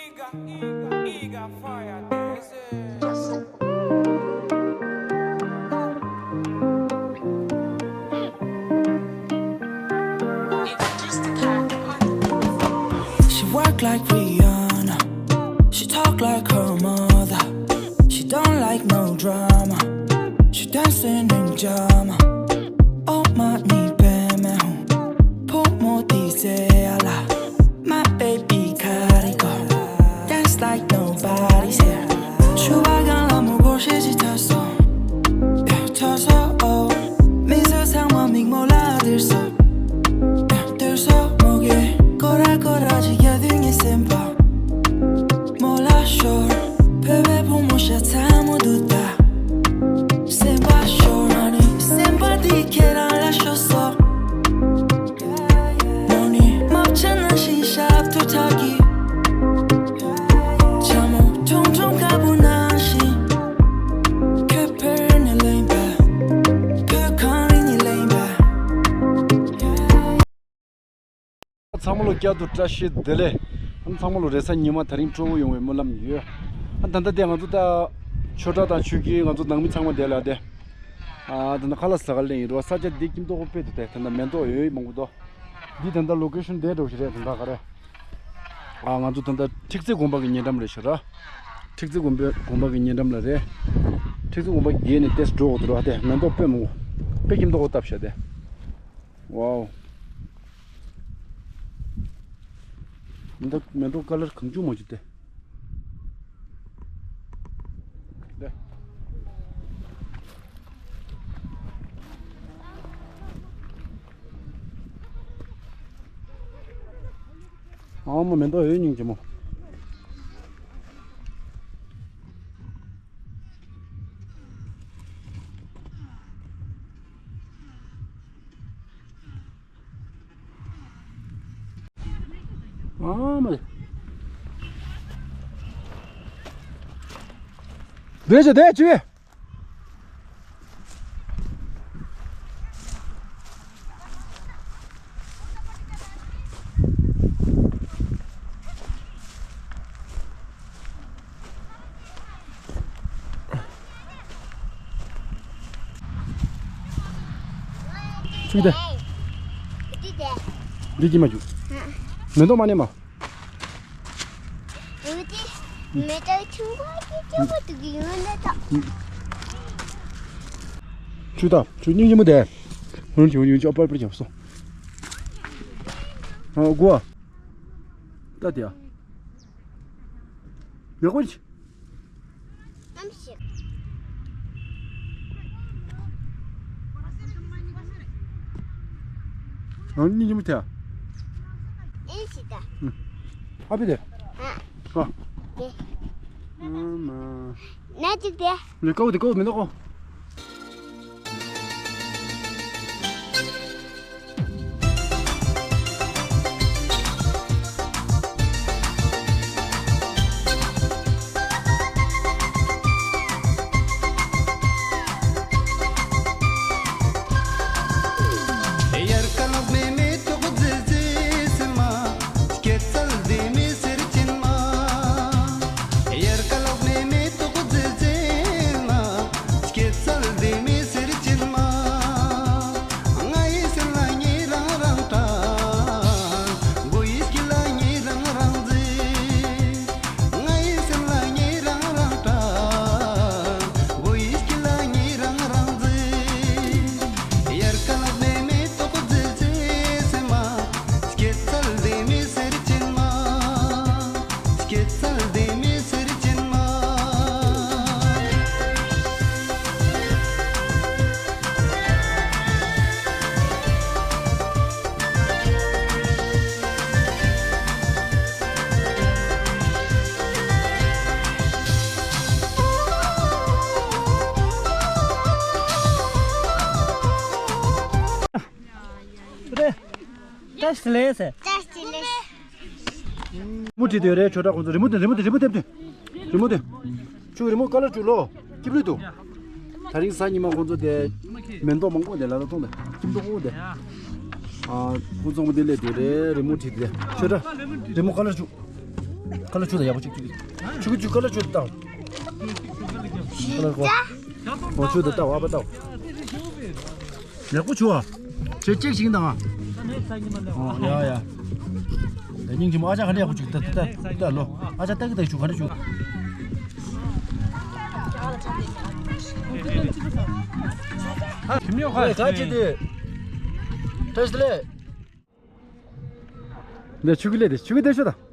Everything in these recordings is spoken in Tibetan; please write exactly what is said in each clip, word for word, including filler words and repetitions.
Iga, iga, iga fire, this is. She work like Rihanna. She talk like her mother. She don't like no drama. She dancing in drama. Oh my, ni pe me home. Put more these ala. My baby gotta go. Dance like nobody's here. Chuba gan la mo go she ji ta so. Yeah, ta so, oh. Mi so sang ma mi mo la dir so. Yeah, dir so mo ge. Kora kora ji ya ding ni sempa. Mo la shor. Pepe pu mo sha ta mo du ta. Sempa shor ani. Sempa di kera la sho so. Money, my channel, she shop to Turkey. Chamo, tum tum kabunashi. Köpürünü leyba. Kökanini leyba. ཚང་མ་ལོ་བསྐྱར་དུ་བཀྲ་ཤིས་བདེ་ལེགས། ཨ་ནི་ཚང་མ་ལོ་རེས་གཟའ་ཉི་མ་དེ་རིང་སྤྲོ་བོ་ཡོང་བའི་སྨོན་ལམ་ཡོད། ཨ་ད་ལྟ་དེ་ང་ཚོ་ད་ཆོས་གྲྭ་དང་ཆོས་བརྒྱུད་ང་ཚོ་ནང་མི་ཚང་མ་དེ་ལ་དེ། ཨ་ད་ལྟ་ཁ་ལག་ཟ་ག་སླེབས་ཡིན་རོ། ས་ཆ་འདི་ཁྱིམ་ཐོག་དཔེ་དེ་དེ་ད་ལྟ་མེ་ཏོག་ཡོད་མང་པོ་འདུག་འདི་ད་ལྟ་ལོ་ཀེ་ཤོན་དེ་འགྲོ་ཞིག་རེད། ད་ལྟ་ག་རེ། ཨ་ང་ཚོ་ད་ལྟ་ཁྲིག་རྩེ་དགོན་པ་གི་ཉེ་འགྲམ་རེད་ཤག་ར། ཁྲིག་རྩེ་དགོན་པའི་དགོན་པ་གི་ཉེ་འགྲམ་ལ་རེད། ཁྲིག་རྩེ་དགོན་པ་བརྒལ་ནས་ཏེས་འགྲོ་དགོས་འདུག་ར། དེ་མེ་ཏོག་དཔེ་མང་པོ་དཔེ་ཁྱིམ་ཐོག་བཏབ་ཤག་དེ། ཝའོ། མེ་ཏོག་མེ་ཏོག་ཀ་ལར་གང་བྱུང་མ་བྱུང་སྟེ། ཨ་མ་མེ་ཏོག་ཡོད་སྙིང་རྗེ་མོ། ཨ་མ་ལེ། བསྡད་བྱས་བསྡད་བྱས། ཆུ་དེ། འདི་ཀྱི་མ་རྒྱུག་མེ་ཏོག་མ་ནས་མ། འོ་དེ་མེ་ཏོག་ཆུང་ཀུ་ཅིག་ཆུང་ཀུ་དུ་གི་ཡོང་ནས་ད། ཆུ་ད་ཆུ་སྙིང་རྗེ་མོ་དེ། ཧུན་ཆུ་ཡུན་ཅོ་པར་པར་ཀྱང་སོ། ཨ་གོ། ད་དེ་ཨ། ཡག་པོ་ཅི། ཨམ་ཤི། ཨ་ནི་ཉི་མ་ཐེ། ཨེ་ཤི་ད། ཨ་པི་དེ། ཨ། ཨ། དེ། ཨ་མ། ན་ཅིག་དེ། ལེ་ཀའོ་དེ་ཀའོ་མི་འདུག་གོ། རེད། ཏེས་ལེ་སེ། ཏེས་ལེ་སེ། རི་མོ་བྲིས་དེ་རེད། ཆོས་གྲྭ་ཁོང་ཚོ་རི་མོ་དེ་རི་མོ་དེ་རི་མོ་དེ་རི་མོ་དེ། ཆུ་རི་མོ་ཀ་ལར་བཅུག་ལོ། སྐྱིབ་ལུས་དུ། ད་རིང་གཟའ་ཉི་མ་ཁོང་ཚོ་དེ། མེ་ཏོག་མང་པོ་དེ་ལ་ལ་གཏོང་དེ། ཁྱིམ་ཐོག་ཁོང་དེ། ཨ། ཁོང་ཚོ་མོ་དེ་ལས་དེ་རེད། རི་མོ་བྲིས་དེ། ཆོས་གྲྭ། རི་མོ་ཀ་ལར་བཅུག་ཁ་ལག་ཆུ་དང་ཡག་པོ་ཅིག་ཅིག་ཆུ་གི་ཆུ་ཁ་ལག་ཆུ་དང་། ཁ་ལག་གོ། ཨོ་ཆུ་དང་ལྟ་བ་ཨ་པ་ལྟ་བ། ཡག་པོ་ཆུ་བ། ཆེ་ཅིག་ཞིག་དང་། ཨོ་ཡ་ཡ། ད་སྙིང་རྗེ་མོ་ཨ་ཅག་ག་འདྲ་ཡག་པོ་ཅིག་ལྟ་ལྟ་ལྟ་ལོ། ཨ་ཅག་ལྟ་གི་ལྟ་ཆུ་ག་འདྲ་ཆུ། ཁྱིམ་ཡོང་ཁ་ག་ཅི་དེ། བཀྲ་ཤིས་བདེ་ལེགས། འདི་ཆུ་གི་ལས་དེ་ཆུ་གི་དེ་ཤོད་དང་།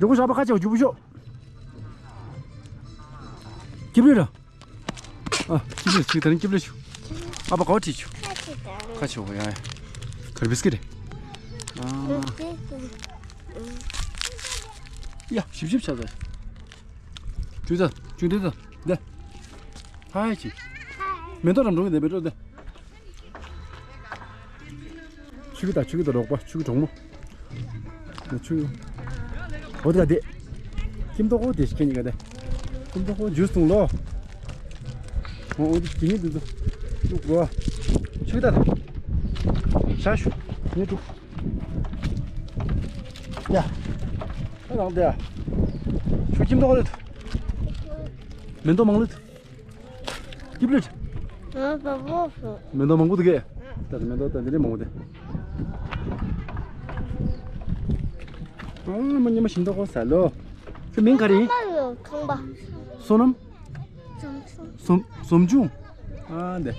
མགྱོགས་པོ་ཤོག་ཨ་པ་ཁ་ཆེ་བ་མགྱོགས་པོ་ཤོག་སྐྱིབ་ལུས་ར། ཨ་སྐྱིབ་ལུས་ཆུ་དེ་རིང་སྐྱིབ་ལུས་ཆུ། ཨ་པ་ག་བ་ཁྲིད་ཆུ། ཁ་ཆེ་བ་ཡ་ཡ། གར་བིས་ཀི་རེད། ཨ་ཡ་ཞིབ་ཞིབ་བྱ་ཟེར། ཆུ་ཚ་ཆུ་དེ་ཚ་འདི། ཧའི་ཆི། མེ་ཏོག་རམ་འགྲོ་གི་འདི་མེ་ཏོག་འདི། ཆུ་གི་དང་ཆུ་གི་དང་རོགས་པ་ཆུ་གི་གྲོགས་མོ། ཆུ་གི། འོ་དེ་ག་དེ། ཁྱིམ་ཐོག་འོ་དེ་ཞིག་ཁྱེད་གཉིས་ཀ་དེ། ཁྱིམ་ཐོག་འོ་ཇུས་འཐུང་ལོ། འོ་འོ་དེ་ཁྱེད་གཉིས་དེ་ཚོ། ལུག་རོ། ཆུ་གི་དང་། ཤ་ཤུ། ངས་དྲུག་ཡ། ཨ་རང་དེ་ཡ། ཆུ་ཁྱིམ་ཐོག་འོ་དེ། མེ་ཏོག་མང་ལུག་སྐྱིབ་ལུས། ང་བ་བོ་སོ། མེ་ཏོག་མང་པོ་འདུག་གས། ད་ལྟ་མེ་ཏོག་ད་འདི་ནས་མང་པོ་འདུག་ཨང་མ་ཉི་མ་ཞིམ་མདོག་ཁོག་ཟ་ལོ། ཁྱོད་མིང་ག་རེ་ཡིན། ཁང་པ་ཡོད་ཁང་པ། བསོད་ནམས། ཟམ་ཆུང་། ཟམ་ཟམ་ཆུང་། ཨ་འདི།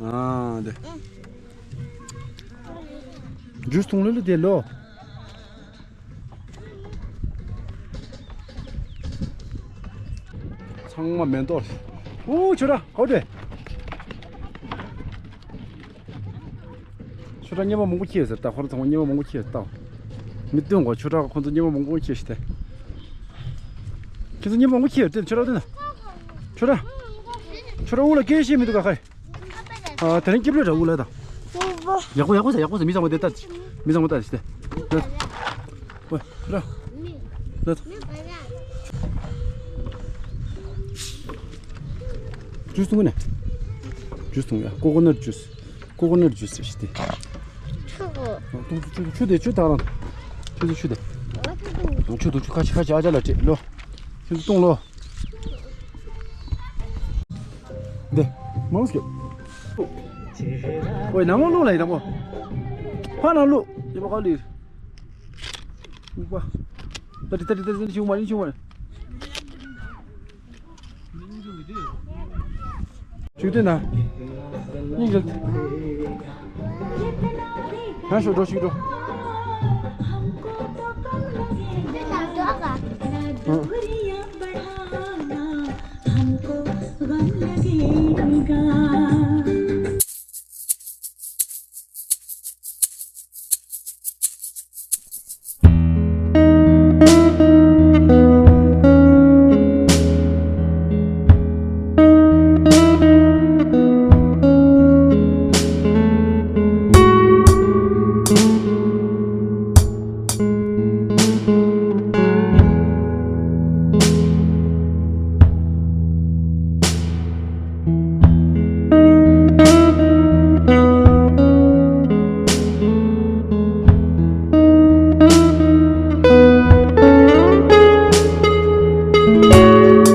ཨ་འདི། ཇུས་འཐུང་ལོ་ལོ་དེ་ལོ། ཚང་མ་མེ་ཏོག་ཨུ་ཆོས་ར་ཧོ་དེ། ཆོས་ར་སྙེ་མ་མང་པོ་ཁྱེར་ཟེར་ད། ཁོ་ར་ཚང་མ་སྙེ་མ་མང་པོ་ཁྱེར་ད། མི་སྟོན་གོ་ཆོས་ར་ཁོ་ཚོ་སྙེ་མ་མང་པོ་ཁྱེར་ཤི་ཏེ། ཁྱེད་ཚོ་སྙེ་མ་མང་པོ་ཁྱེར་ཏེ་ཆོས་ར་སྟོན་ན། ཆོས་ར། ཆོས་ར་དབུ་ལ་སྐད་ཤེས་མི་འདུག་ག་ཁ། ཨ་དེ་རིང་སྐྱིབ་ལོས་ར་དབུ་ལ་དང་། ཡག་པོ་ཡག་པོ་ཟེར་ཡག་པོ་ཟེར། མི་ཚང་མ་དེ་ལྟ། མི་ཚང་མ་ལྟ་ཞིག་དེ། ལོས། ཨོ་ར། ལོས། ཇུས་འཐུང་གི་ནས། ཇུས་འཐུང་ཡ། ཀོ་ཀོ་ནཊ་ཇུས། ཀོ་ཀོ་ནཊ་ཇུས་ཟེར་ཞིག་དེ། ཆུ་གོ། ཨོ་འཐུང་ཆུ་ཆུ་ཆུ་དེ་ཆུ་དག་རང་། ཆུ་དེ་ཆུ་དེ། ཆུ་དེ་ཆུ་ཁ་ཆེ་ཁ་ཆེ་ཨ་ཅག་ལ་སྤྲད་ལོ། ཁྱོད་ཚོ་བཏུང་ལོ། འདི། མང་སྐྱོ། ཨོའི་ནང་ལོགས་ལ་ཡིན་ན་མོ། ཕ་ནང་ལོགས། ཡེ་པ་ག་ལི། ཨུ་པ། ཏ་ཏི་ཏ་ཏི་ཏ་ཏི་ཆུང་མ་རིང་ཆུང་མ། ཆུ་དེ་ན། སྙིང་རྗེ། ང་ཤོག་འགྲོ་ཞིག་འགྲོ།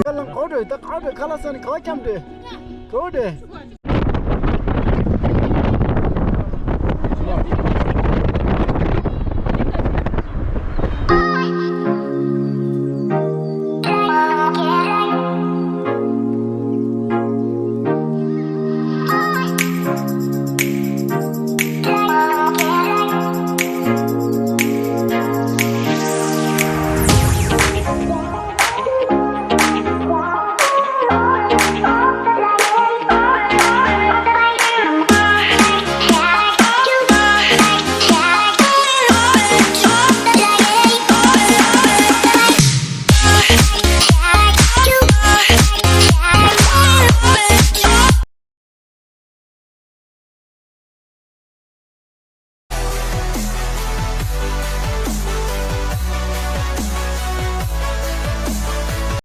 ཁ་ལག་གོ་འདྲ་ད་ག་འདྲ་ཁ་ལག་ཟ་ནི་ག་བ་འཁྱམ་འདྲ་གོ་འདྲ།